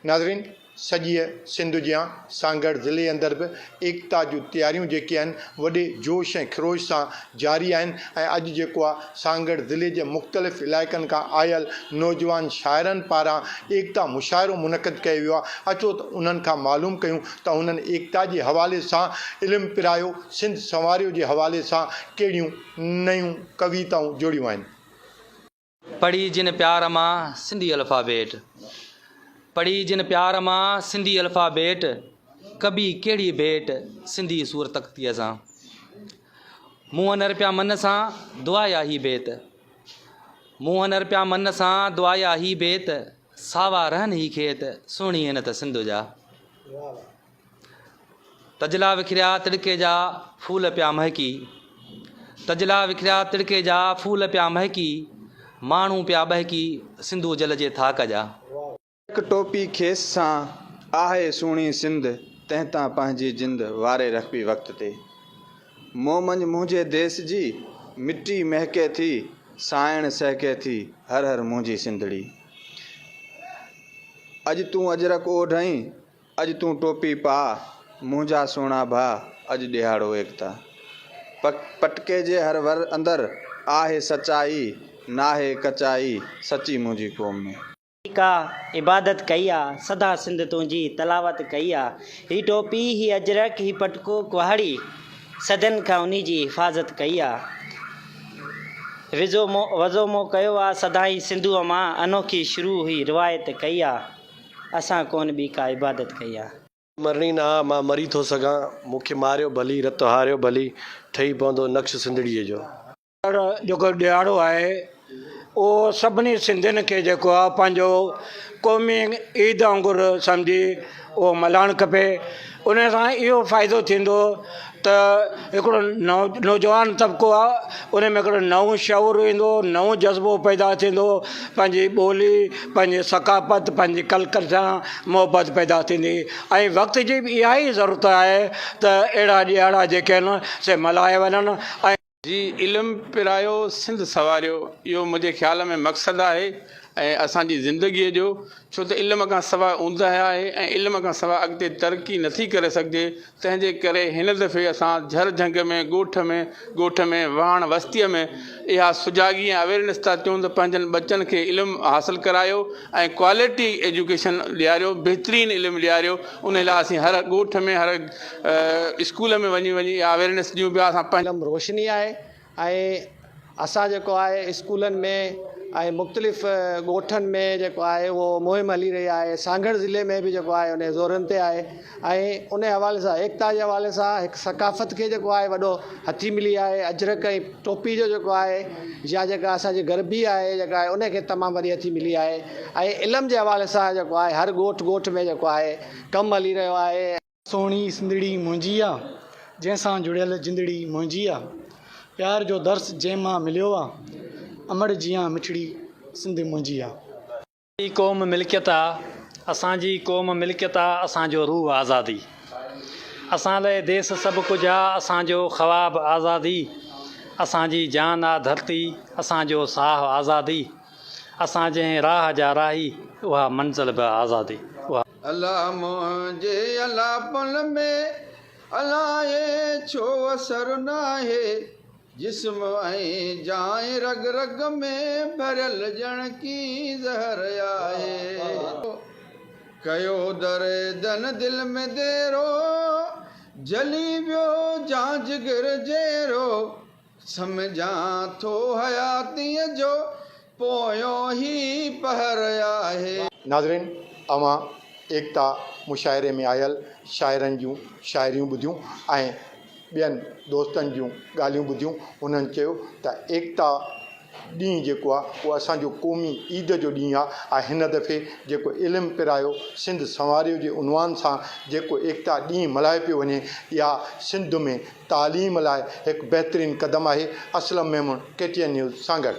ناظرين سڄيء سنڌ جيان سانگهڙ ضلعي اندر به ايڪتا جون تياريون جيڪي آهن وڏي جوش ۽ خروش سان جاري آهن ۽ اڄ جيڪو آهي سانگهڙ ضلعي جي مختلف علائقن کان آيل نوجوان شاعرن پاران ايڪتا مشاعرو منعقد ڪيو ويو آهي اچو ته انهن کان معلوم ڪيون ته انهن ايڪتا جي حوالي سان علم پرايو سنڌ سنواريو جي حوالي سان ڪهڙيون نيون ڪويتائون جوڙيون آهن. پڙهي جن پيار مان سنڌي الفابيٽ. پڙهي جن پيار مان سنڌي الفابيٽ، ڪبي ڪهڙي ڀيٽ سنڌي صورتخطيء سان. مون نرپيا من سان دعايا هي بيت. مون نرپيا من سان دعايا هي بيت، ساوا رهن هي کيت، سهڻي هن ته سنڌ جا. تجلا وکريا تڙڪي جا ڦول پيا مهڪي تجلا وکريا تڙڪي جا ڦول پيا مهڪي ماڻهو پيا ٻهڪي سنڌو جل جي ٿاڪ جا. هڪ ٽوپي کيس سان، آهي سهڻي سنڌ، تنهن تان پنهنجي جند، واري رکبي وقت تي. مون منجهه منهنجي ديس جي، مٽي مهڪي ٿي، سانئڻ سهڪي ٿي، هر هر منهنجي سنڌڙي. اڄ تون اجرڪ اوڍ ۽. اڄ تون ٽوپي پاء، منهنجا سهڻا ڀاء، اڄ ڏيهاڙو ايڪتا. پٽڪي جي هر ور اندر، آهي سچائي، ناهي ڪچائي، سچي منهنجي قوم ۾. ڪا عبادت ڪئي آ، سدا سنڌ تنهنجي تلاوت ڪئي آ. هي ٽوپي، هي اجرڪ، هي پٽڪو ڪهاڙي، صدين کان انهي جي حفاظت ڪئي آ. وضو مون ڪيو آ سدائين سنڌوء مان، انوکي شروع هي روايت ڪئي آ. اسان ڪونه ٻي ڪا عبادت ڪئي آ. مرڻي نه آ، مان مري ٿو سگهان. مون کي ماريو ڀلي، رت هاريو ڀلي، ٺهي پوندو نقش سنڌڙيء جو. جيڪو ڏهاڙو آهي اهو سڀني سنڌين کي جيڪو آهي پنهنجو قومي عيد وانگر سمجهي اهو ملهائڻ کپي ان سان اهو فائدو ٿيندو ته هڪڙو نوجوان طبقو آهي ان ۾ هڪڙو نئون شعور ايندو نئون جذبو پيدا ٿيندو پنهنجي ٻولي پنهنجي ثقافت پنهنجي ڪلچر سان محبت پيدا ٿيندي ۽ وقت جي به اها ئي ضرورت آهي ته اهڙا ڏهاڙا جيڪي آهن سي ملهايا وڃن ۽. جي علم پرايو سنڌ سنواريو اهو منهنجي خيال ۾ مقصد آهي ۽ اسان جي زندگيء جو ڇو ته علم کان سواء اوندهه آهي ۽ علم کان سواء اڳتي ترقي نٿي ڪري سگهجي تنهن جي ڪري هن دفعي اسان جهر جهنگ ۾ ڳوٺ ۾ ڳوٺ ۾ واهڻ وستيء ۾ اها سجاڳي ۽ اويرنس ٿا چون ته پنهنجن ٻچن کي علم حاصل ڪرايو ۽ ڪوالٽي ايجوڪيشن ڏياريو بهترين علم ڏياريو ان لاء اسين هر ڳوٺ ۾ هر اسڪول ۾ وڃي وڃي اها اويرنيس ڏيون پيا اسان پنهنجي. علم روشني آهي ۽ اسان جيڪو آهي اسڪولن ۾ ۽ مختلف ڳوٺن ۾ جيڪو آهي اهو مهم هلي رهي آهي سانگهڙ ضلعي ۾ به جيڪو آهي ان زورن تي آهي ۽ ان حوالي سان ايڪتا جي حوالي سان هڪ ثقافت کي جيڪو آهي وڏو هٿي ملي آهي اجرڪ ۽ ٽوپي جو جيڪو آهي يا جيڪا اسان جي گربي آهي جيڪا آهي ان کي تمام وڏي هٿي ملي آهي ۽ علم جي حوالي سان جيڪو آهي هر ڳوٺ ڳوٺ ۾ جيڪو آهي ڪم هلي رهيو آهي. سهڻي سنڌڙي منهنجي آ، جنهن سان جڙيل جندڙي منهنجي آ، پيار جو درس جنهن مان مليو آ، امڙ جيان مٺڙي سنڌ منهنجي آ. جي قوم ملڪيت آ، اسان جي قوم ملڪيت آ، اسان جو روح آزادي. اسان لئه ديس سڀ ڪجهه آ، اسان جو خواب آزادي. اسان جي جان آ ڌرتي، اسان جو ساهه آزادي. اسان جنهن راهه جا راهي، اها منزل به آزادي. اها. الا منهنجي الا پل ۾ الائي ڇو اثر ناهي جسم ۽ جان رڳ رڳ ۾ ڀريل ڄڻ ڪي زهر آهي ڪيو دردن دل ۾ ديرو جلي ويو جان جگر جيرو سمجهان ٿو حياتيء جو پويون هي پهر آهي. ناظرين اوهان ايڪتا مشاعري ۾ آيل شاعرن جون شاعريون ٻڌيون ۽ ٻين دوستن جون ڳالهيون ٻڌيون انهن چيو ته ايڪتا ڏينهن جيڪو آهي اهو اسان جو قومي عيد جو ڏينهن آهي ۽ هن دفعي جيڪو علم پرايو سنڌ سنواريو جي عنوان سان جيڪو ايڪتا ڏينهن ملهايو پيو وڃي اها سنڌ ۾ تعليم لاء هڪ بهترين قدم آهي، Aslam Memon, K T N news, Sanghar.